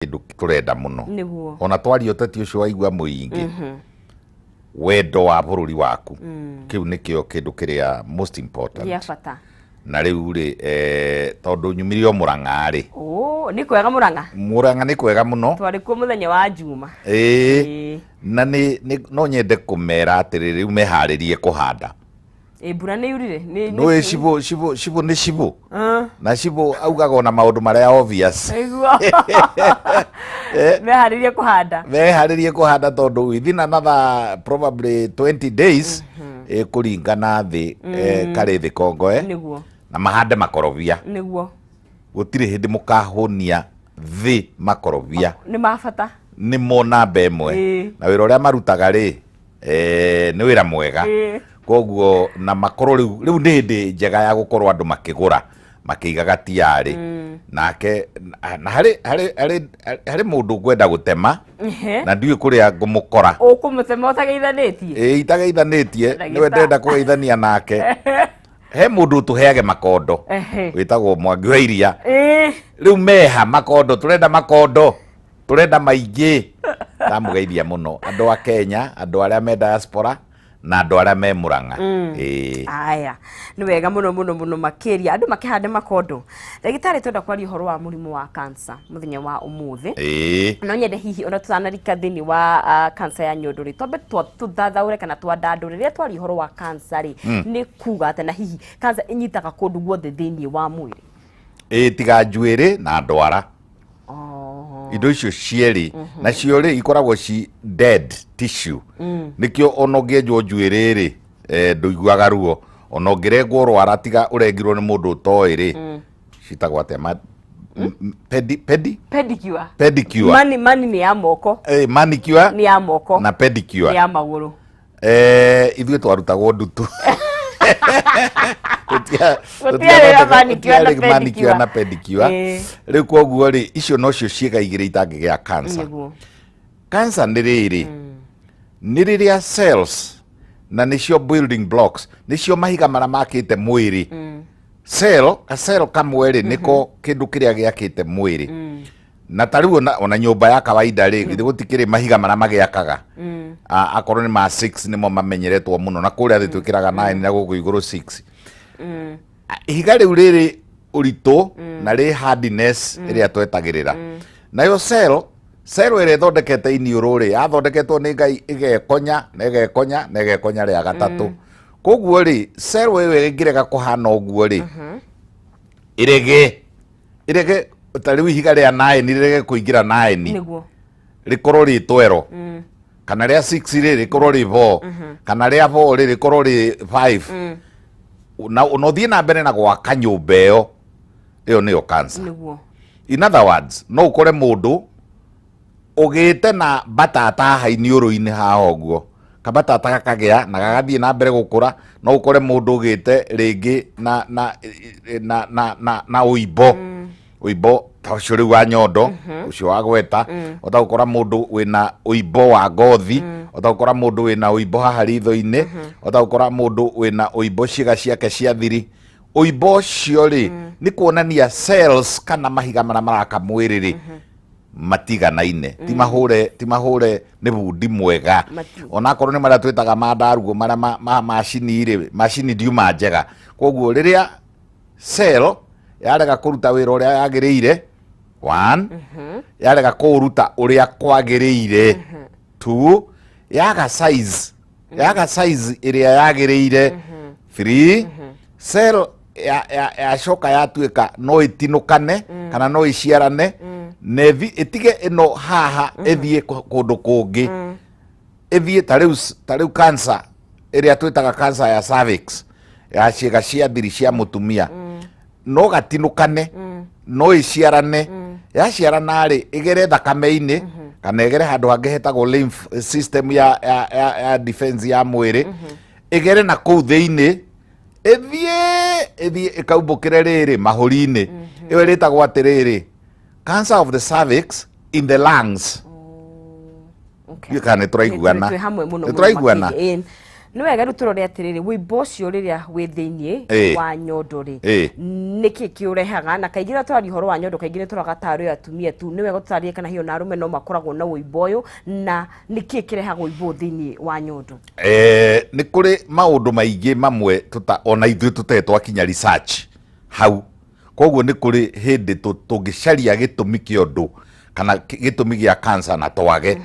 Kĩndũ tũrenda mũno. Ona twaria ũteti ũcio waigua mũingĩ, wendo wa bũrũri waku, kĩu nĩkĩo kĩndũ kĩrĩa most important. Gĩa bata. Na rĩu rĩ, tondũ nyumire o Mũrang'a rĩ. Oh, nĩ kwega Mũrang'a? Mũrang'a nĩ kwega mũno. Twarĩ kuo mũthenya wa Juma. Ĩĩ. Na nĩ no nyende kũmera atĩrĩrĩ, rĩu meharĩrie kũhanda. Ĩ, mbura nĩ yurire? Nĩ cibũ, cibũ, cibũ nĩ cibũ. Na cibũ augaga ona maũndũ marĩa obvious. Nĩguo. Meharĩrie kũhanda. Meharĩrie kũhanda tondũ within another probably 20 days ĩkũringana thĩ, karĩ thĩ kongoe. Na mahande makorobia. Gũtirĩ hĩndĩ mũkahũnia thĩ makorobia. Nĩ ma bata. Nĩ mo namba ĩmwe. Na wĩra ũrĩa marutaga rĩ, nĩ wĩra mwega. Koguo na makorwo rĩu nĩ hĩndĩ njega ya gũkorwo andũ makĩgũra makĩigaga tiarĩ. Nake na harĩ mũndũ ngwenda gũtema na ndiũĩ kũrĩa ngũmũkora. Ũkũmũtema ũtageithanĩtie? Ĩĩ, itageithanĩtie, Ndagĩta. nĩwe ndĩrenda kũgeithania nake. He mũndũ ũtũheage makondo. Wĩtagwo Mwangi wa Iria. Rĩu meha makondo, tũrenda makondo, tũrenda maingĩ. Ndamũgeithia mũno andũ a Kenya, andũ arĩa me diaspora na andũ arĩa me Murang'a. Ĩĩ. Aya, nĩ wega mũno mũno mũno makĩria andũ makĩhande makondo. Ndagĩtarĩ, twenda kwaria ũhoro wa mũrimũ wa cancer mũthenya wa ũmũthĩ. No nyende hihi ona tũtanarika thĩinĩ wa cancer ya nyondo rĩ, twambe tũthathaũre kana twandandũre rĩrĩa twaria ũhoro wa cancer rĩ, nĩ kuga atĩa, na hihi cancer ĩnyitaga kũndũ guothe thĩinĩ wa mwĩrĩ? Ĩĩ, tiga njuĩrĩ na ndwara. Indo icio cierĩ nacio rĩ ikoragwo ci dead tissue. Nĩkĩo ona ũngĩenjwo njuĩrĩ rĩ, ndũiguaga ruo. Ona ũngĩrengwo rwara tiga ũrengirwo nĩ mũndũ ũtoĩ rĩ, citagwo atĩa? Pedi? Pedicure. Pedicure. Mani nĩ ya moko. Manicure nĩ ya moko. Na pedicure nĩ ya magũrũ. Ithuĩ twarutagwo ndutu. Gũtiarĩ na manicure na Gũtiarĩ manicure pedicure. Na pedicure. Rĩu koguo rĩ, icio nocio ciĩga igĩrĩ itangĩgĩa cancer. Cancer nĩ rĩrĩ, nĩ rĩrĩa cells, na nĩcio building blocks, nĩcio mahiga marĩa makĩte mwĩrĩ. Cell, ka cell kamwe rĩ, nĩko kĩndũ kĩrĩa gĩakĩte mwĩrĩ. Na ta rĩu ona nyũmba ya kawaida rĩ, githĩ gũtikĩrĩ mahiga marĩa magĩakaga? Akorwo nĩ ma 6 nĩmo mamenyeretwo mũno, na kũrĩa thĩ twĩkĩraga 9 na gũkũ igũrũ 6. Ihiga rĩu rĩrĩ ũritũ na rĩ hardiness ĩrĩa twetagĩrĩra. Nayo cell ĩrĩa ĩthondekete iniũrũ rĩ, yathondeketwo nĩ Ngai ĩgekonya na ĩgekonya na ĩgekonya rĩa gatatũ. Koguo rĩ, cell ĩyo ĩngĩrega kũhana ũguo rĩ, ĩrege ta rĩu ihiga rĩa 9 rĩrege kũingĩra 9. Rĩkorwo rĩ 12. Kana rĩa 6 rĩ, rĩkorwo rĩ 4. Kana rĩa 4 rĩ, rĩkorwo rĩ 5. Na ũthiĩ na mbere na gwaka nyũmba ĩyo, ĩyo nĩyo cancer. In other words, no ũkore mũndũ ũgĩte na mbatata haha iniũrũ-inĩ haha ũguo, kabatata gakagĩa na gagathiĩ na mbere gũkũra. No ũkore mũndũ ũgĩte rĩngĩ na ũimbo. Ũimbo ta ũcio rĩu wa nyondo, ũcio wa gweta. Ũta gũkora mũndũ wĩna ũimbo wa ngothi, ũta gũkora mũndũ wĩna ũimbo haha ritho-inĩ, ũta gũkora mũndũ wĩna ũimbo ciĩga ciake cia thiri. Ũimbo ũcio rĩ, nĩ kuonania cells kana mahiga marĩa maraka mwĩrĩ rĩ, matiganaine. Ti mahũre, ti mahũre nĩ bundi mwega. Onakorwo nĩ marĩa twĩtaga ma ndarugo, marĩa ma macini rĩ, macini ndiuma njega. Koguo rĩrĩa cell yarega kũruta wĩra ũrĩa yagĩrĩire, 1, yarega kũũruta ũrĩa kwagĩrĩire, 2, yaga size, yaga size ĩrĩa yagĩrĩire, 3, cell yacoka yatuĩka no ĩtinũkane kana no ĩciarane na ĩtige ĩno haha ĩthiĩ kũndũ kũngĩ. Ĩthiĩ ta rĩu cancer ĩrĩa twĩtaga cancer ya cervix, ya ciĩga cia thiri cia mũtumia, no gatinũkane, no ĩciarane. Yaciarana rĩ, ĩgere thakame-inĩ kana ĩgere handũ hangĩ hetagwo lymph system ya defense ya mwĩrĩ, ĩgere na kũu thĩinĩ, ĩthiĩ ĩkaumbũkĩre rĩrĩ mahũri-inĩ. Ĩyo ĩrĩtagwo atĩrĩrĩ, cancer of the cervix in the lungs. Ndiũĩ kana nĩ tũraiguana. Twĩ hamwe mũno Nĩ mũno tũraiguana. Makĩria. Ĩĩ. Nĩ wega rĩu tũrore atĩrĩrĩ, wũimbo ũcio rĩrĩa wĩ thĩiniĩ wa nyondo rĩ, nĩkĩ kĩũrehaga? Na kaingĩ rĩrĩa tũraria ũhoro wa nyondo, kaingĩ nĩ tũroraga tarĩ atumia tu. Nĩ wega tũtarĩrie kana hihi ona arũme no makoragwo na wũimbo ũyũ, na nĩkĩ kĩrehaga wũimbo ũyũ thĩiniĩ wa nyondo? Nĩ kũrĩ maũndũ maingĩ mamwe tũta ona ithuĩ tũtarĩ twakinya research hau. Koguo nĩ kũrĩ hĩndĩ tũngĩcaria gĩtũmi kĩa ũndũ kana gĩtũmi gĩa cancer na twage.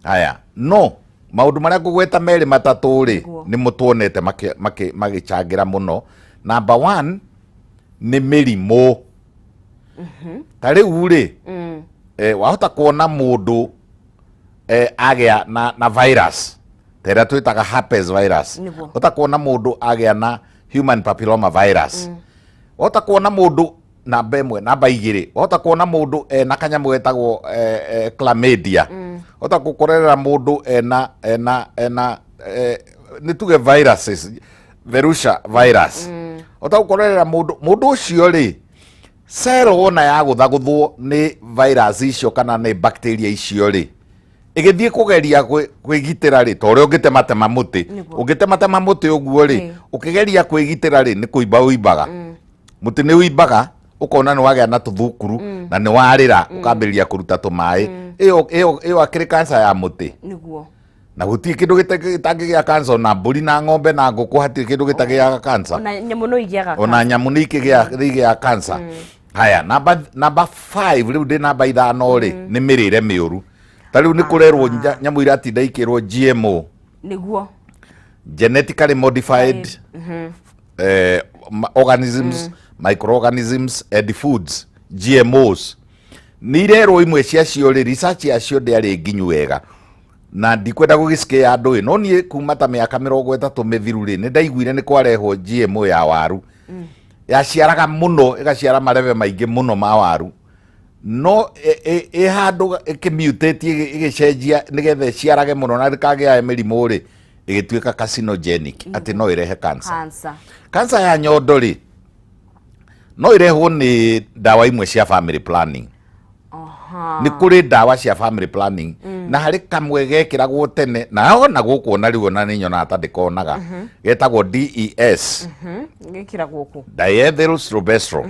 Haya, no maũndũ marĩa ngũgweta merĩ matatũ rĩ, nĩmo tuonete magĩcangĩra mũno. Number one nĩ mĩrimũ. Ta rĩu rĩ, wahota kuona mũndũ agĩa na virus ta ĩrĩa twĩtaga herpes virus. Wahota kuona mũndũ agĩa na human papilloma virus. Wahota kuona mũndũ namba ĩmwe, namba igĩrĩ, wahota kuona mũndũ ena kanyamũ getagwo chlamydia. Wahota gũkorerera mũndũ ena nĩ tuge viruses, verusha virus. Wahota gũkorerera mũndũ ũcio rĩ, cell wona yagũthagũthwo nĩ virus icio kana nĩ bacteria icio rĩ, ĩgĩthiĩ kũgeria kwĩgitĩra rĩ, ta ũrĩa ũngĩtematema mũtĩ, ũngĩtematema mũtĩ ũguo rĩ, ũkĩgeria kwĩgitĩra rĩ, nĩ kũimba ũimbaga. Mũtĩ nĩ ũimbaga, ũkona nĩ wagĩa na tũthukuru na nĩ warĩra, ũkambĩrĩria kũruta tũmaĩ. Ĩyo akĩrĩ cancer ya mũtĩ. Na gũtirĩ kĩndũ gĩtangĩgĩa cancer, ona mbũri na ng'ombe na ngũkũ hatirĩ kĩndũ gĩtagĩaga cancer. Ona nyamũ no igĩaga. Ona nyamũ nĩ igĩaga cancer. Haya, namba 5, rĩu ndĩ namba 5 rĩ, nĩ mĩrĩre mĩũru. Ta rĩu nĩ kũrerwo nyamũ iratinda ikĩrwo GMO. Genetically modified organisms, microorganisms and foods, GMOs. Nĩ irerwo imwe ciacio rĩ, research yacio ndĩarĩ nginyu wega. Na ndikwenda gũgĩcikĩa andũ ĩ, no niĩ kuma ta mĩaka 30 mĩthiru rĩ, nĩ ndaiguire nĩ kwarehwo GMO ya waru. Yaciaraga mũno, ĩgaciara marebe maingĩ mũno ma waru. No ĩ handũ ĩkĩmutate, ĩgĩcenjia nĩgetha ĩciarage mũno na ndĩkagĩae mĩrimũ rĩ, ĩgĩtuĩka carcinogenic, atĩ no ĩrehe cancer. Cancer. Cancer ya nyondo rĩ, no ĩrehwo nĩ ndawa imwe cia family planning. Nĩ kũrĩ ndawa cia family planning, na harĩ kamwe gekĩragwo tene na ona gũkũ ona rĩu ona nĩ nyonaga ta ndĩkonaga, getagwo DES. Gĩkĩragwo kũ? Diethylstilbestrol.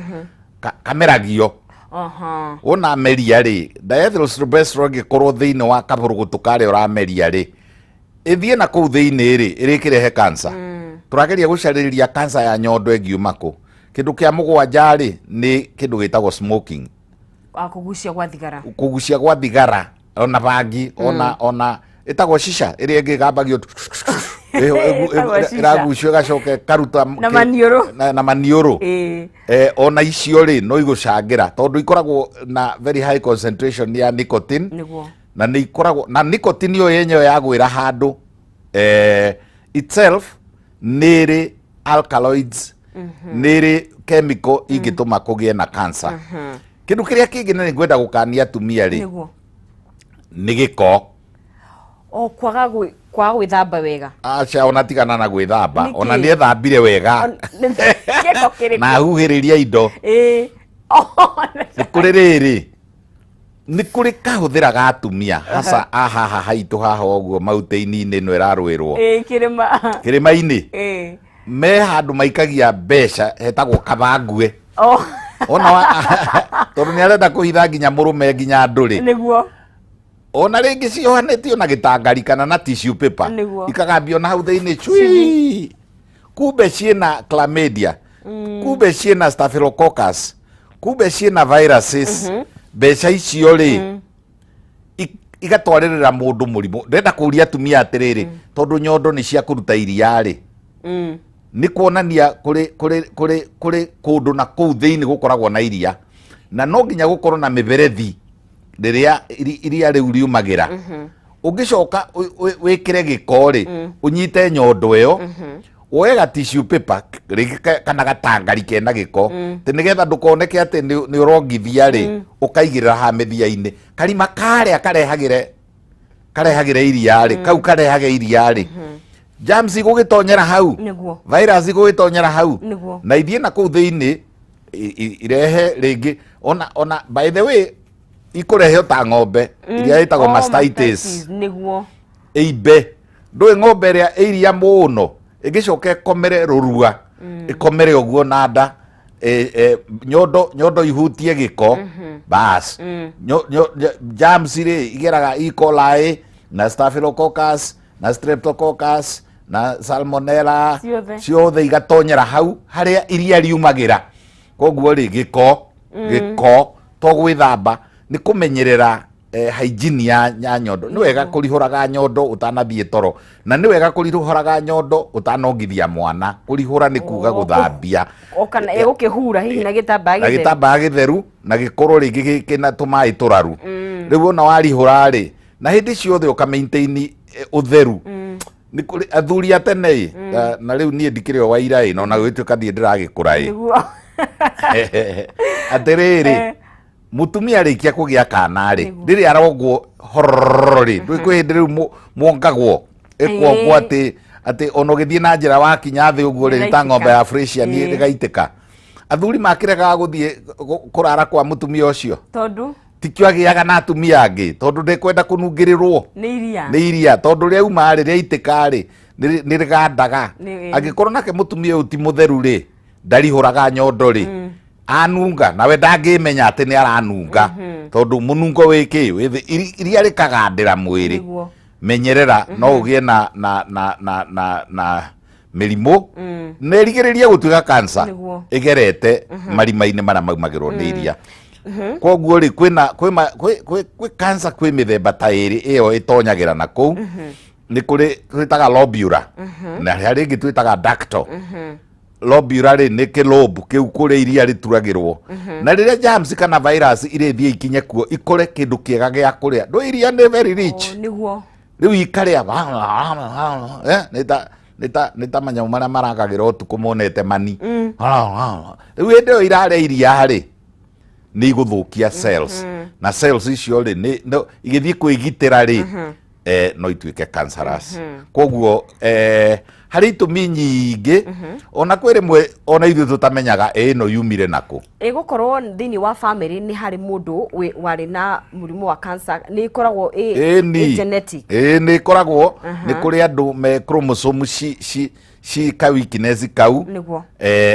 Kameragio. Wona ameria rĩ, diethylstilbestrol ĩngĩkorwo thĩinĩ wa kabũrũgũtũ karĩa ũrameria rĩ, ĩthiĩ na kũu thĩinĩ rĩ, ĩrĩkĩrehe cancer. Tũrageria gũcarĩrĩria cancer ya nyondo ĩngiuma kũ. Kĩndũ kĩa mũgwanja rĩ, nĩ kĩndũ gĩtagwo smoking. Kũgucia gwa thigara. Kũgucia gwa thigara, ona bangi, ona ĩtagwo shisha, ĩrĩa ĩngĩ ĩgambagio ĩragucio ĩgacoka ĩkaruta na maniũrũ. Na maniũrũ. Ona icio rĩ, no igũcangĩra tondũ ikoragwo na very high concentration ya nicotine. Na nĩ ikoragwo na nicotine ĩyo yenyewe yagwĩra handũ, itself nĩ ĩrĩ alkaloids, nĩ ĩrĩ chemical ingĩtũma kũgĩe na cancer. Kĩndũ kĩrĩa kĩngĩ na nĩ ngwenda gũkania atumia rĩ, nĩ gĩko. O kwaga gwĩthamba wega. Aca, ona tigana na gwĩthamba, ona nĩ ethambire wega na ahuhĩrĩria indo. Nĩ kũrĩ rĩrĩ, nĩ kũrĩ kahũthĩra ga atumia hasa ahaha haitũ haha ũguo mautĩini-inĩ ĩno ĩrarũĩrwo kĩrĩma-inĩ, me handũ maikagia mbeca hetagwo kabangue. Ona tondũ nĩ arenda kũhitha nginya mũrũme nginya andũ rĩ, ona rĩngĩ ciohanĩtio na gĩtangari kana na tissue paper, ikagambio na hau thĩinĩ cui, kumbe ciĩna chlamydia, kumbe ciĩna staphylococcus, kumbe ciĩna viruses. Mbeca icio rĩ, igatwarĩrĩra mũndũ mũrimũ. Ndĩrenda kũria atumia atĩrĩrĩ, tondũ nyondo nĩ cia kũruta iria rĩ, nĩ kuonania kũrĩ kũndũ na kũu thĩinĩ gũkoragwo na iria, na no nginya gũkorwo na mĩberethi rĩrĩa iria rĩu riumagĩra. Ũngĩcoka wĩkĩre gĩko rĩ, ũnyite nyondo ĩyo, woe ga tissue paper rĩngĩ kana gatangari kena gĩko, atĩ nĩgetha ndũkoneke atĩ nĩ ũrongithia rĩ, ũkaigĩrĩra haha mĩthia-inĩ karima karĩa karehagĩre iria rĩ, kau karehage iria rĩ, germs igũgĩtonyera hau, virus igũgĩtonyera hau, na ithiĩ na kũu thĩinĩ irehe rĩngĩ ona by the way ikũrehe ta ng'ombe iria ĩtagwo mastitis. Ĩimbe. Ndũĩ ng'ombe ĩrĩa ĩ iria mũno ĩngĩcoka ĩkomere rũrua, ĩkomere ũguo na nda, nyondo nyondo ihutie gĩko, bas, germs rĩ igeraga E. coli na staphylococcus na streptococcus na salmonella. Ciothe. Ciothe igatonyera hau harĩa iria riumagĩra. Koguo rĩ, gĩko, gĩko to gwĩthamba, nĩ kũmenyerera hygiene ya nyondo. Nĩ wega kũrihũraga nyondo ũtanathiĩ toro, na nĩ wega kũrihũraga nyondo ũtanongithia mwana. Kũrihũra nĩ kuga gũthambia. O kana ĩgũkĩhura hihi na gĩtambaya na gĩtheru. Gĩtambaya gĩtheru na gĩkorwo rĩngĩ kĩna tũmaĩ tũraru. Rĩu ona warihũra rĩ, na hĩndĩ ciothe ũka maintain ũtheru. Nĩ kũrĩ athuri a tene ĩ, na rĩu niĩ ndikĩrĩ o waira ĩ, na ona gũgĩtuĩka thiĩ ndĩragĩkũra ĩ. Atĩrĩrĩ, mũtumia arĩkia kũgĩa kana rĩ, rĩrĩa arongwo horororo rĩ, ndũĩ kwĩ hĩndĩ rĩu muongagwo, ĩkuongwo atĩ ona ũgĩthiĩ na njĩra wakinya thĩ ũguo rĩ, nĩ ta ng'ombe ya Fresian ĩgaitĩka. Athuri makĩregaga gũthiĩ kũrara kwa mũtumia ũcio. Tondũ? Tikio agĩaga na atumia angĩ, tondũ ndekwenda kũnungĩrĩrwo nĩ iria. Nĩ iria, tondũ rĩauma rĩ, rĩaitĩka rĩ, nĩ rĩgandaga. Angĩkorwo nake mũtumia ũyũ ti mũtheru rĩ, ndarihũraga nyondo rĩ, anunga nawe ndangĩmenya atĩ nĩ aranunga, tondũ mũnungo wĩ kĩ wĩ thĩ. Iria rĩkagandĩra mwĩrĩ. Menyerera, no ũgĩe na mĩrimũ na ĩrigĩrĩrie gũtuĩka cancer ĩgerete marima-inĩ marĩa maumagĩrwo nĩ iria. Koguo rĩ, kwĩna kwĩ ma- kwĩ kwĩ kwĩ cancer, kwĩ mĩthemba ta ĩrĩ ĩyo ĩtonyagĩra na kũu. Nĩ kũrĩ twĩtaga lobula, na harĩa ĩngĩ twĩtaga ductal. Lobula rĩ, nĩ kĩlobu kĩu kũrĩa iria rĩturagĩrwo, na rĩrĩa germs kana virus irĩthiĩ ikinye kuo, ikore kĩndũ kĩega gĩa kũrĩa. Ndũ iria nĩ very rich. O, nĩguo. Rĩu ikarĩa, nĩ ta manyamũ marĩa marakagĩra ũtukũ monete mani. Rĩu hĩndĩ ĩyo irarĩa iria rĩ, nĩ igũthũkia cells, na cells icio rĩ, nĩ igĩthiĩ kwĩgitĩra rĩ, no ituĩke cancerous. Koguo harĩ itũmi nyingĩ, ona kwĩ rĩmwe ona ithuĩ tũtamenyaga ĩ ĩno yumire nakũ. Ĩgũkorwo thĩinĩ wa family nĩ harĩ mũndũ warĩ na mũrimũ wa cancer, nĩ ĩkoragwo ĩ Ĩni. ĩ genetic? Ĩĩ, nĩ ĩkoragwo, nĩ kũrĩ andũ me chromosome ci ka weakness kau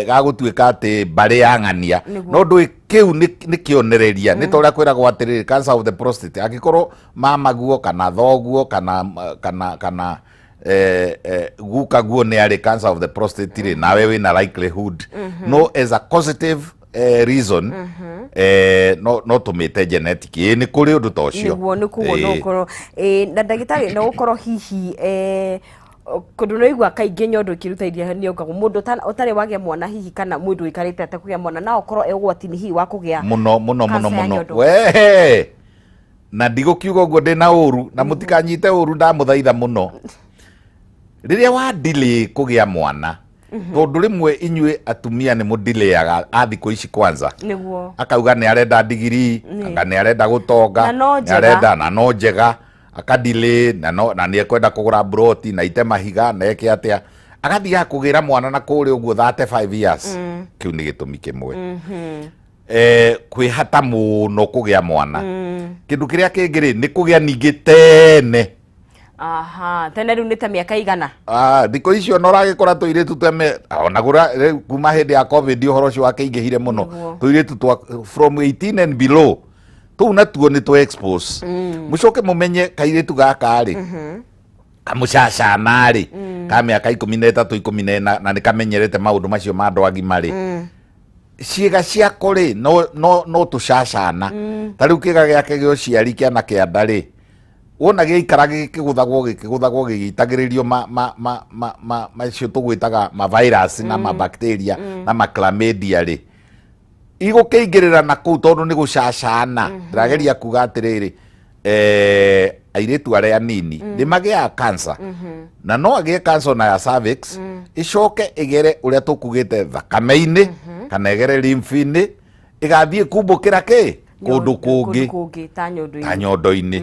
gagũtuĩka atĩ mbarĩ ya ng'ania. No ndũĩ kĩu nĩ kĩonereria, nĩ ta ũrĩa kwĩragwo atĩrĩrĩ, cancer of the prostate, angĩkorwo mamaguo kana thoguo kana guka guo nĩ arĩ cancer of the prostate rĩ, nawe wĩna likelihood. No as a causative reason, no tũmĩte genetic. Ĩĩ, nĩ kũrĩ ũndũ ta ũcio. Nĩguo, nĩ koguo no ũkorwo na ndagĩtarĩ, no ũkorwo hihi kũndũ no igua kaingĩ nyondo ikĩruta iria nĩ ongagwo mũndũ ũtarĩ wagĩa mwana hihi, kana mũndũ ũikarĩte atekũgĩa mwana, no ũkorwo e ũgwati-inĩ hihi wa kũgĩa Mũno mũno mũno. cancer ya Mũno. nyondo. We, na ndigũkiuga ũguo ndĩna ũru, na mũtikanyite ũru, ndamũthaitha mũno. Rĩrĩa wa delay kũgĩa mwana, tondũ rĩmwe inyuĩ atumia nĩ mũdilayaga a thikũ ici kwanza, akauga nĩ arenda ndigiri, anga nĩ arenda gũtonga, Na no nĩ njega. arenda, na no njega, akadilay, na nĩ ekwenda kũgũra broti na ite mahiga na eke atĩa, agathiaga kũgĩra mwana na kũrĩa ũguo 35 years. Kĩu nĩ gĩtũmi kĩmwe, kwĩhata mũno kũgĩa mwana. Kĩndũ kĩrĩa kĩngĩ rĩ, nĩ kũgĩa ningĩ tene. Aha, tene rĩu nĩ ta mĩaka igana? Ah, thikũ icio no ũragĩkora tũirĩtu tweme ona gũra rĩu kuma hĩndĩ ya COVID ũhoro ũcio wakĩingĩhire mũno. Tũirĩtu twa from 18 and below, tũu natuo nĩ tũ expose. Mũcoke mũmenye kairĩtu gaka rĩ, kamũcacana rĩ, ka mĩaka 13, 14, na nĩ kamenyerete maũndũ macio ma andũ agima rĩ, ciĩga ciako rĩ, no tũcacana. Ta rĩu kĩga gĩake gĩa ũciari kĩana kĩanda rĩ, wona gĩaikara gĩkĩgũthagwo gĩkĩgũthagwo gĩgĩitagĩrĩrio ma ma ma ma ma macio tũgwĩtaga ma virus na ma bacteria na ma chlamydia rĩ, igũkĩingĩrĩra na kũu tondũ nĩ gũcacana. Ndĩrageria kuga atĩrĩrĩ, airĩtu arĩa anini nĩ magĩaga cancer, na no agĩe cancer ona ya cervix, ĩcoke ĩgere ũrĩa tũkugĩte thakame-inĩ, kana ĩgere lymph-inĩ, ĩgathiĩ kumbũkĩra kĩ kũndũ kũngĩ. Kũndũ kũngĩ ta nyondo-inĩ. Ta nyondo-inĩ.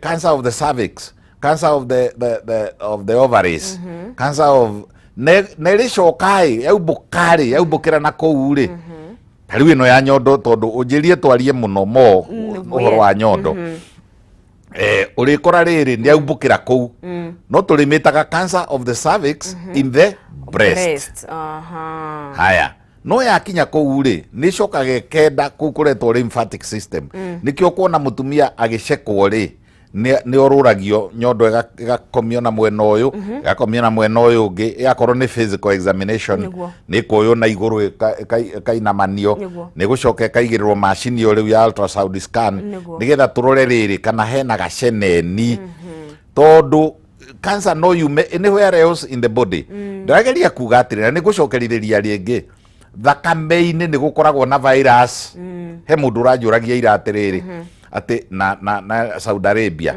Cancer of the cervix, cancer of the ovaries, cancer of ne rĩcoka ĩ yaumbũka rĩ, yaumbũkĩra na kũu rĩ, ta rĩu ĩno ya nyondo, tondũ ũnjĩrie twarie mũno mo ũhoro wa nyondo. Ũrĩkora rĩrĩ nĩ aumbũkĩra kũu, no tũrĩmĩtaga cancer of the cervix in the breast. Breast. Aha. Haya, no yakinya kũu rĩ, nĩ ĩcokaga ĩkenda kũu kũretwo lymphatic system. Nĩkĩo kuona mũtumia agĩcekwo rĩ, nĩ orũragio nyondo, ĩgakomio na mwena ũyũ, ĩgakomio na mwena ũyũ ũngĩ, ĩgakorwo nĩ physical examination. Nĩ kuoywo na igũrũ, ĩkainamanio. Nĩ gũcoka ĩkaigĩrĩrwo macini ĩyo rĩu ya ultrasound scan, nĩgetha tũrore rĩrĩ kana hena gaceneni, tondũ cancer no yume anywhere else in the body. Ndĩrageria kuga atĩrĩ, na nĩ ngũcokerithĩria rĩngĩ, thakame-inĩ nĩ gũkoragwo na virus. He mũndũ ũranjũragia ira atĩrĩrĩ, atĩ na Saudi Arabia,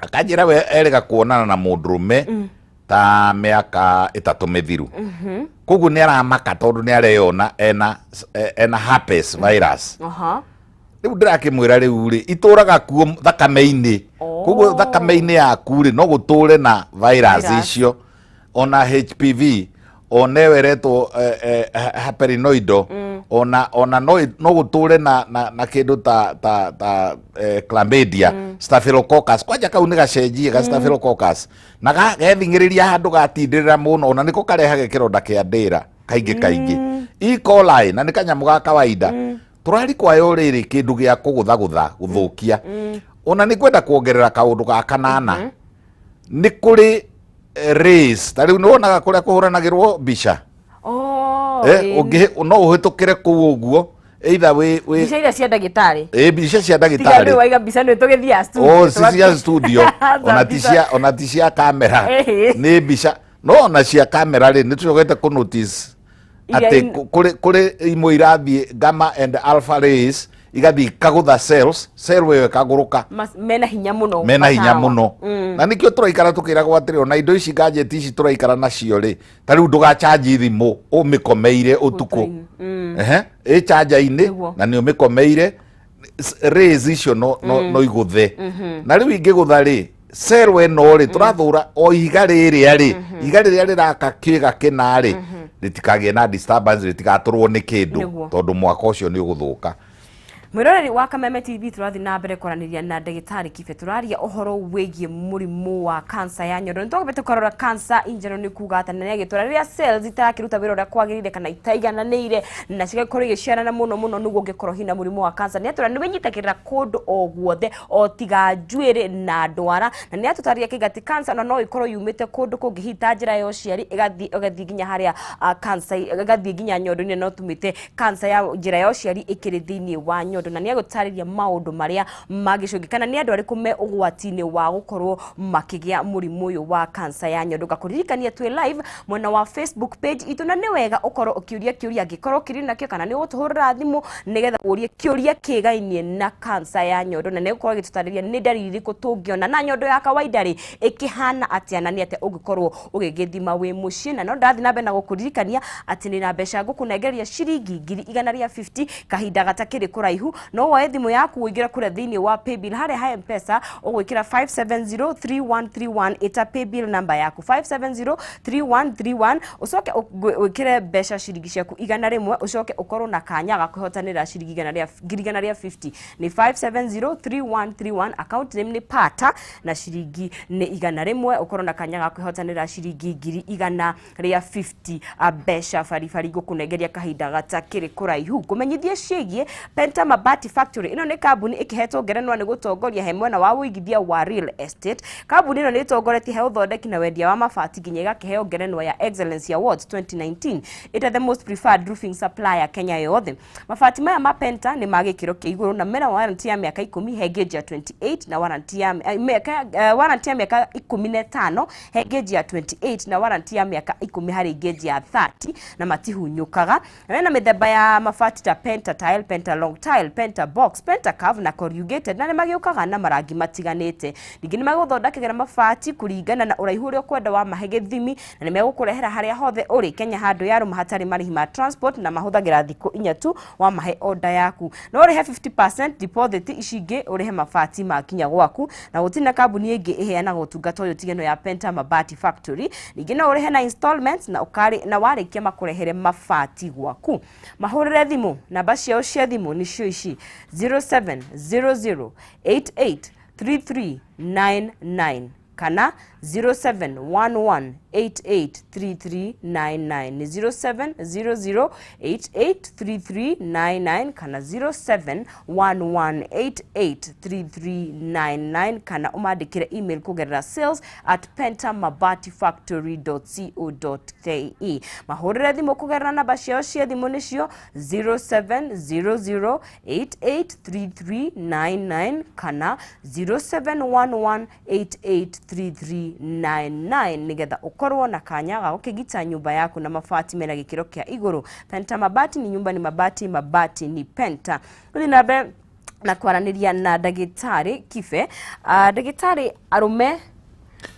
akanjĩra we erĩga kuonana na mũndũrũme ta mĩaka 3 mĩthiru, koguo nĩ aramaka tondũ nĩ areyona ena herpes virus. Rĩu ndĩrakĩmwĩra, rĩu rĩ, itũraga kuo thakame-inĩ. Koguo thakame-inĩ yaku rĩ, no gũtũre na virus Virus. icio, ona HPV, ona ĩyo ĩretwo herpesinoidal, ona no gũtũre na kĩndũ ta chlamydia, staphylococcus. Kwanja kau nĩ gacenjie ga staphylococcus na gething'ĩrĩria handũ gatindĩrĩra mũno, ona nĩko karehage kĩronda kĩa ndĩra kaingĩ kaingĩ. E. coli, na nĩ kanyamũ ga kawaida. Tũrari kwayo rĩrĩ kĩndũ gĩa kũgũthagũtha gũthũkia. Ona nĩ ngwenda kuongerera kaũndũ ga kanana. Nĩ kũrĩ rays, ta rĩu nĩ wonaga kũrĩa kũhũranagĩrwo mbica. Oh, Ũngĩ no ũhĩtũkĩre kũu ũguo, either wĩ Mbica iria cia ndagĩtarĩ. Ĩ, mbica cia Tiga ndagĩtarĩ. rĩu waiga mbica nĩ tũgĩthiaga studio. Oh, si cia studio, ona ti mbica. cia, ona ti cia kamera. Nĩ mbica, no ona cia kamera rĩ, nĩ tũcokete kũ notice Iria atĩ kũrĩ imwe irathiĩ gamma and alpha rays, igathiĩ ikagũtha cells, cell ĩyo ĩkagũrũka. Mena hinya mũno. Mena hinya matawa. Mũno. Na nĩkĩo tũraikara tũkĩragwo atĩrĩ, ona indo ici, gadget ici tũraikara nacio rĩ, ta rĩu ndũgacanji thimũ ũmĩkomeire ũtukũ. Ehe, ĩ chanja-inĩ. Na nĩ ũmĩkomeire, rays icio no igũthe, na rĩu ingĩgũtha rĩ, cell ĩno rĩ, tũrathũra o ihiga rĩrĩa rĩ, ihiga rĩrĩa rĩraka kĩga kĩna rĩ, rĩtikagĩe na disturbance, rĩtigatũrwo nĩ kĩndũ, tondũ mwaka ũcio nĩ ũgũthũka. Mwĩroreri wa Kameme TV, tũrathiĩ na mbere kwaranĩria na ndagĩtarĩ Kibe. Tũraria ũhoro wĩgiĩ mũrimũ wa cancer ya nyondo. Nĩ twagĩte tũkarora cancer in general nĩ kuga atĩa, na nĩ agĩtwĩra rĩrĩa cells itarakĩruta wĩra ũrĩa kwagĩrĩire kana itaigananĩire na cigakorwo igĩciarana mũno mũno, nĩguo ũngĩkorwo hina mũrimũ wa cancer. Nĩ atwĩra nĩ wĩnyitagĩrĩra kũndũ o guothe o tiga njuĩrĩ na ndwara, na nĩ atũtarĩria kĩga atĩ cancer ona no ĩkorwo yumĩte kũndũ kũngĩ, hihi ta njĩra ya ũciari, ĩgathiĩ nginya harĩa cancer ĩgathiĩ nginya nyondo-inĩ. No tumĩte cancer ya njĩra ya ũciari ĩkĩrĩ thĩinĩ wa nyondo, na nĩ agũtarĩria maũndũ marĩa mangĩcũngĩ kana nĩ andũ arĩkũ me ũgwati-inĩ wa gũkorwo makĩgĩa mũrimũ ũyũ wa cancer ya nyondo. Ngakũririkania twĩ live mwena wa Facebook page itũ, na nĩ wega ũkorwo ũkĩũria kĩũria angĩkorwo ũkĩrĩ nakĩo, kana nĩ ũgũtũhũrĩra thimũ nĩgetha ũrie kĩũria kĩgainie na cancer ya nyondo, na nĩ gũkorwo ĩgĩtũtarĩria nĩ ndariri irĩkũ tũngĩona, na nyondo ya kawaida rĩ, ĩkĩhana atĩa, na nĩ atĩa ũngĩkorwo ũgĩgĩthima wĩ mũciĩ. Na no ndathiĩ na mbere na gũkũririkania atĩ nĩ na mbeca ngũkũnengeria ciringi 150,000 kahinda gatakĩrĩ kũraihu. No woe thimũ yaku, ũingĩre kũrĩa thĩinĩ wa paybill harĩa ha M-Pesa, ũgwĩkĩra 5703131, ĩta paybill number yaku 5703131, ũcoke wĩkĩre mbeca ciringi ciaku 100, ũcoke ũkorwo na kanya ga kwĩhotanĩra ciringi 150,000. Nĩ 5703131, account name nĩ Pata, na ciringi nĩ 100, ũkorwo na kanya ga kwĩhotanĩra ciringi 150,000, mbeca baribari ngũkũnengeria kahinda gatakĩrĩ kũraihu. Ngũmenyithie ciĩgiĩ Penta Mabati Factory. Ĩno nĩ kambuni ĩkĩhetwo ngerenwa nĩ gũtongoria he mwena wa ũigithia wa real estate. Kambuni ĩno nĩ ĩtongoretie he ũthondeki na wendia wa mabati, nginya ĩgakĩheo ngerenwa ya Excellence Awards 2019 ĩta the most preferred roofing supplier Kenya yothe. Mabati maya ma Penta nĩ ma gĩkĩro kĩa igũrũ na mena warranty ya mĩaka 10 he gauge ya 28, na warranty ya warranty ya mĩaka 15 he gauge ya 28, na warranty ya mĩaka 10 harĩ gauge ya 30, na matihunyũkaga. Mena mĩthemba ya mabati ta Penta Tile, Penta Long Tile, Penta Box, Penta Curve na Corrugated, na nĩ magĩũkaga na marangi matiganĩte. Ningĩ nĩ magũthondekagĩra mabati kũringana na ũraihu ũrĩa ũkwenda wa mahe gĩthimi, na nĩ megũkũrehera harĩa hothe ũrĩ Kenya handũ yarũma hatarĩ marĩhi ma transport, na mahũthagĩra thikũ 4 tu wamahe order yaku. No ũrĩhe 50% deposit, ici ingĩ ũrĩhe mabati makinya gwaku, na gũtirĩ na kambuni ĩngĩ ĩheanaga ũtungata ũyũ tiga ĩno ya Penta Mabati Factory. Ningĩ no ũrĩhe na installments na ũkarĩ na warĩkia makũrehere mabati gwaku. Mahũrĩre thimũ, namba ciao cia thimũ nĩcio ici: 0700 88 3399 kana 0711883399. Nĩ 0700883399 kana 0711883399, kana ũmandĩkĩre email kũgerera sales@pentamabatifactory.co.ke. Mahũrĩre thimũ kũgerera namba ciao cia thimũ nĩcio 0700883399 kana 0711883399, nigetha ukorwo na kanya ga gukigita nyumba yaku na mabati mena gikiro kia iguru. Penta Mabati ni nyumba ni mabati, mabati ni Penta. Gũthiĩ na mbere na kwaranĩria na ndagĩtarĩ Kibe. Ndagĩtarĩ, arũme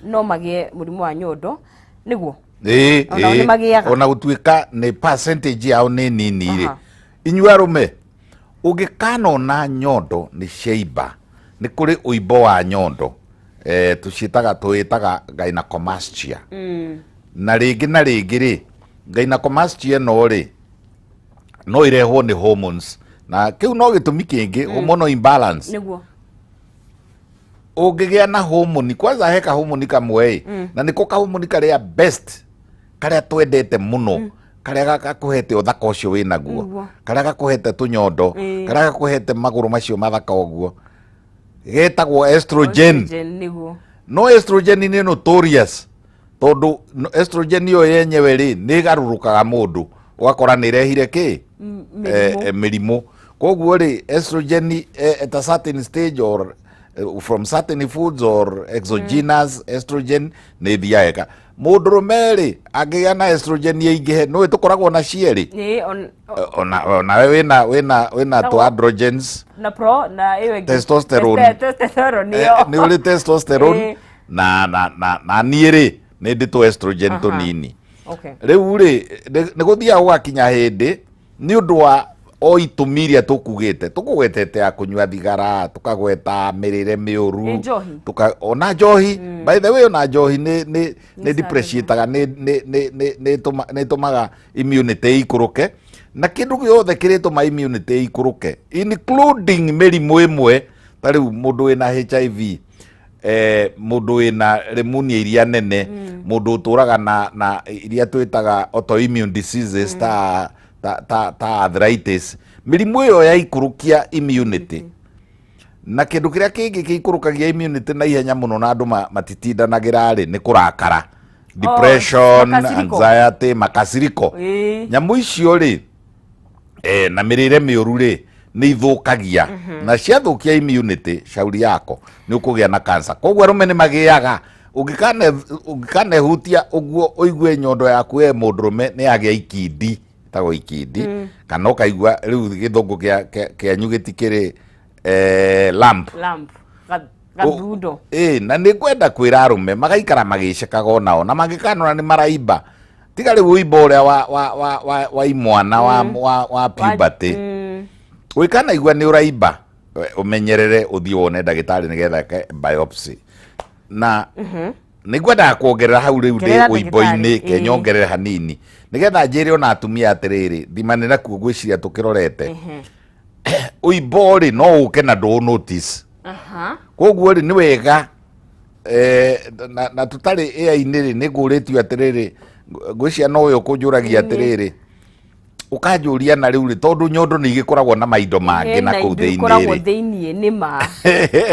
no magĩe mũrimũ wa nyondo nĩguo? Ĩĩ. Onao nĩ magĩaga? Ona gũtuĩka nĩ percentage yao nĩ nini rĩ, inyuĩ arũme ũngĩkanona nyondo nĩ ciaimba, nĩ kũrĩ ũimbo wa nyondo, tũciĩtaga, tũĩtaga gynecomastia. Na rĩngĩ na rĩngĩ rĩ, gynecomastia ĩno rĩ, no ĩrehwo nĩ hormones, na kĩu no gĩtũmi kĩngĩ, hormonal imbalance. Ũngĩgĩa na hormone, kwanza he kahormone kamwe ĩ, na nĩko kahormone karĩa best, karĩa twendete mũno, karĩa gakũhete ũthaka ũcio wĩnaguo, karĩa gakũhete tũnyondo, karĩa gakũhete magũrũ macio mathaka ũguo, getagwo estrogen. Estrogen, nĩguo. No estrogen nĩ notorious, tondũ estrogen ĩyo yenyewe rĩ, nĩ ĩgarũrũkaga mũndũ, ũgakora nĩ ĩrehire kĩ? Mĩrimũ. Mĩrimũ. Koguo rĩ, estrogen at a certain stage or from certain foods or exogenous estrogen nĩ ĩthiaga ĩka mũndũrũme rĩ, angĩgĩa na estrogen ĩingĩhe, nĩũĩ tũkoragwo na cierĩ. Ĩĩ, on- Onawe wĩna tũ androgens. Na pro na ĩyo ĩngĩ. Testosterone. Testosterone nĩyo. Nĩ ũrĩ testosterone. Na niĩ rĩ, nĩ ndĩ tũ estrogen tũnini. Rĩu rĩ, nĩ gũthiaga gũgakinya hĩndĩ, nĩ ũndũ wa o itũmi iria tũkugĩte, tũkũgwetete ya kũnyua thigara, tũkagweta mĩrĩre mĩũru. Ĩ, njohi. Ona njohi, by the way, ona njohi nĩ depreciataga, nĩ ĩtũmaga immunity ĩikũrũke, na kĩndũ gĩothe kĩrĩtũma immunity ĩikũrũke, including mĩrimũ ĩmwe, ta rĩu mũndũ wĩna HIV, mũndũ wĩna pneumonia iria nene, mũndũ ũtũraga na iria twĩtaga autoimmune diseases, ta arthritis, mĩrimũ ĩyo yaikũrũkia immunity. Na kĩndũ kĩrĩa kĩngĩ kĩikũrũkagia immunity na ihenya mũno na andũ matitindanagĩra rĩ, nĩ kũrakara, depression, makasiriko. Anxiety, makasiriko. Nyamũ icio rĩ, na mĩrĩre mĩũru rĩ, nĩ ithũkagia, na ciathũkia immunity, shauri yako nĩ ũkũgĩa na cancer. Koguo arũme nĩ magĩaga. Ũngĩkanehutia ũguo ũigue nyondo yaku we mũndũrũme nĩ yagĩa ikindi, ĩtagwo ikindi, kana ũkaigua rĩu gĩthũngũ kĩanyu gĩtikĩrĩ, lump. Lump. Gathundo. Ĩ, na nĩ ngwenda kwĩra arũme magaikara magĩcekaga onao, na mangĩkanona nĩ maraimba, tiga rĩu ũimbo ũrĩa wa imwana wa puberty. Ũngĩkanaigua nĩ ũraimba, ũmenyerere ũthiĩ wone ndagĩtarĩ nĩgetha eke biopsy. Na nĩ ngwendaga kuongerera hau rĩu ndĩ Ongerera, ũimbo-inĩ, ndagĩtarĩ. ke nyongerere hanini nĩgetha njĩre ona atumia atĩrĩrĩ, thimane nakuo ngwĩciria tũkĩrorete ũimbo rĩ, no ũke na ndũ notice. Koguo rĩ, nĩ wega, na tũtarĩ AI-inĩ rĩ, nĩ ngũrĩtio atĩrĩrĩ, ngwĩciria nowe ũkũnjũragia atĩrĩrĩ, ũkanjũria na rĩu rĩ, tondũ nyondo nĩ igĩkoragwo na maindo mangĩ na kũu indo thĩinĩ ikoragwo rĩ. Thĩiniĩ nĩ ma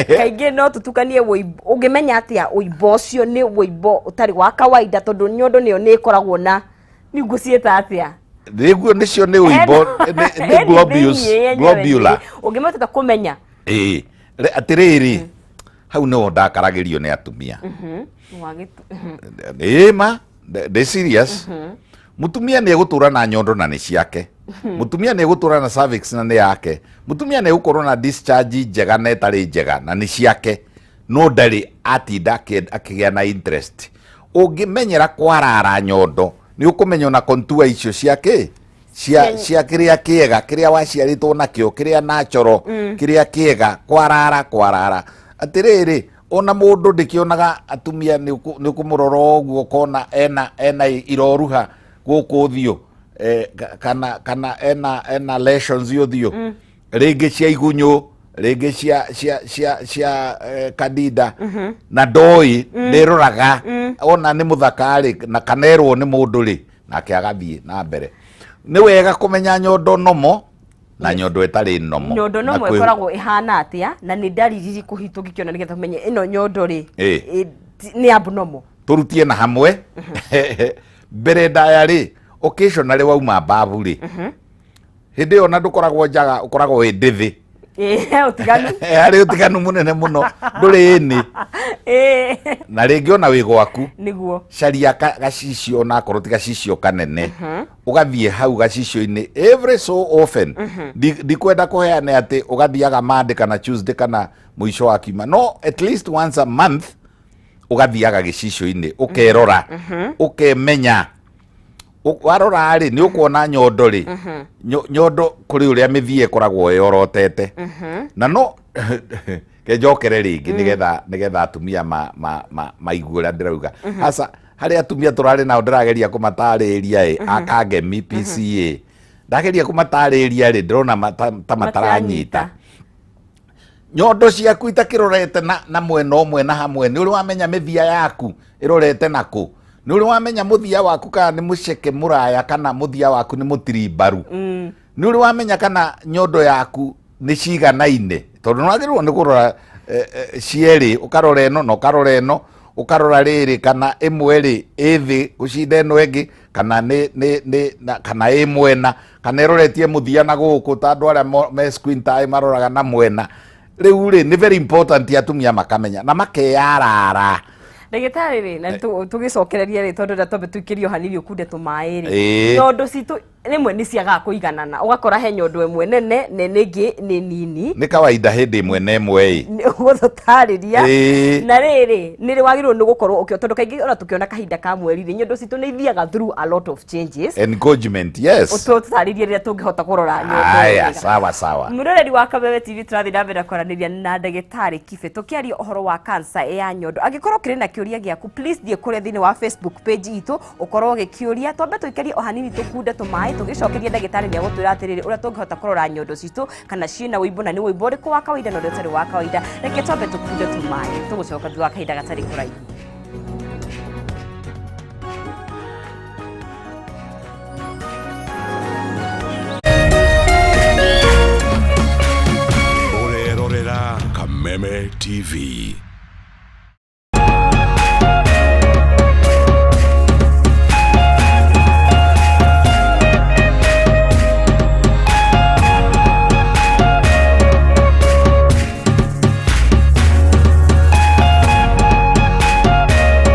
kaingĩ no tũtukanie wũimbo. Ũngĩmenya atĩa ũimbo ũcio nĩ wũimbo ũtarĩ wa kawaida? Tondũ nyondo nĩyo nĩ ĩkoragwo na nĩ ngũciĩta atĩa? Nĩguo, nĩcio nĩ ũimbo, nĩ globules, globular. Ũngĩmata kũmenya? Ĩĩ. Atĩrĩrĩ, hau nĩho ndakaragĩrio nĩ atumia. Ĩĩ, ma ndĩ serious. Mũtumia nĩ egũtũra na nyondo na nĩ ciake, mũtumia nĩ egũtũra na cervix na nĩ yake, mũtumia nĩ egũkorwo na discharge njega na ĩtarĩ njega na nĩ ciake, no ndarĩ atinda akĩgĩa na interest. Ũngĩmenyera kwarara nyondo, nĩ ũkũmenya ona contour icio ciake cia kĩrĩa kĩega, kĩrĩa waciarĩtwo nakĩo, kĩrĩa natural, kĩrĩa kĩega, kwarara kwarara. Atĩrĩrĩ, ona mũndũ ndĩkĩonaga atumia nĩ ũkũmũrora ũguo ũkona ena iroruha gũkũ ũthiũ, kana ena lesions ũthiũ, rĩngĩ cia igunyũ, Rĩngĩ cia cia cia cia eh, Kadida na ndoĩ ndĩroraga ona nĩ mũthaka rĩ, na kanerwo nĩ mũndũ rĩ, nake agathiĩ na mbere. Nĩ wega kũmenya nyondo nomo na nyondo ĩtarĩ nomo. Nyondo Na nomo ĩkoragwo ĩhana atĩa, na nĩ ndariri irĩkũ hihi tũngĩkĩona nĩgetha tũmenye ĩno nyondo rĩ nĩ abnormal? Tũrutie na hamwe mbere ndaya rĩ, occasionally wauma mbabu rĩ, hĩndĩ ĩyo na ndũkoragwo njaga, ũkoragwo wĩ ndĩthĩ. He ũtiganu. Harĩ ũtiganu mũnene mũno, ndũrĩ ĩnĩ. Na rĩngĩ ona wĩ gwaku, caria gacicio, ona akorwo ti gacicio kanene, ũgathiĩ hau gacicio-inĩ every so often. Ndikwenda kũheana atĩ ũgathiaga Monday kana Tuesday kana mũico wa kiumia, no at least once a month ũgathiaga gĩcicio-inĩ, ũkerora, ũkemenya. Warora rĩ, nĩ ũkuona nyondo rĩ, nyondo kũrĩ ũrĩa mĩthia ĩkoragwo ĩyorotete na no kenjokere rĩngĩ nĩgetha atumia maigue ũrĩa ndĩrauga. Hasa harĩ atumia tũrarĩ nao, ndĩrageria kũmatarĩria ĩ akangemi PCA, ndageria kũmatarĩria rĩ, ndĩrona ta mataranyita. Nyondo ciaku itakĩrorete na mwena ũmwe na hamwe, nĩ ũrĩ wamenya mĩthia yaku ĩrorete na kũ? Nĩ ũrĩ wamenya mũthia waku kana nĩ mũceke mũraya kana mũthia waku nĩ mũtirimbaru? Nĩ ũrĩ wamenya kana nyondo yaku nĩ ciganaine? Tondũ nĩ wagĩrĩirwo nĩ kũrora cierĩ, ũkarora ĩno na ũkarora ĩno, ũkarora rĩrĩ kana ĩmwe rĩ ĩ thĩ gũcinda ĩno ĩngĩ, kana nĩ nĩ nĩ na, kana ĩ mwena, kana ĩroretie mũthia na gũkũ, ta andũ arĩa me squint eye maroraga na mwena. Rĩu rĩ, nĩ very important atumia makamenya na makeyarara. Ndagĩtarĩ rĩ, na tũgĩcokereria rĩ, tondũ nda twambe tũikĩrio hanini ũkunde tũmaĩ rĩ, nyondo citũ rĩmwe nĩ ciagaga kũiganana, ũgakora he nyondo ĩmwe nene na ĩno ĩngĩ nĩ nini. Nĩ kawaida hĩndĩ ĩmwe na ĩmwe ĩ. Nĩ ũgũtũtarĩria. Na rĩrĩ, nĩ rĩ wagĩrĩirwo nĩ gũkorwo ũkĩo, tondũ kaingĩ ona tũkĩona kahinda ka mweri rĩ, nyondo citũ nĩ ithiaga through a lot of changes. Engagement, yes. Ũtũtarĩrie rĩrĩa tũngĩhota kũrora nyondo Aya, wega. Sawa sawa. Mwĩroreri wa Kameme TV, tũrathiĩ na mbere kwaranĩria na ndagĩtarĩ Kibe tũkĩaria ũhoro wa cancer ya nyondo. Angĩkorwo ũkĩrĩ na kĩũria gĩaku, please thiĩ kũrĩa thĩinĩ wa Facebook page itũ ũkorwo ũgĩkĩũria. Twambe tũikarie o hanini tũkunde tũmaĩ, tũgĩcokeria ndagĩtarĩ nĩ agũtwĩra atĩrĩrĩ ũrĩa tũngĩhota kũrora nyondo citũ kana ciĩna ũimbo, na nĩ ũimbo ũrĩkũ wa kawaida na ũrĩa ũtarĩ wa kawaida. Reke twambe tũkunde tũmaĩ, tũgũcoka thutha wa kahinda gatarĩ kũraihu. Ũrerorera Kameme TV.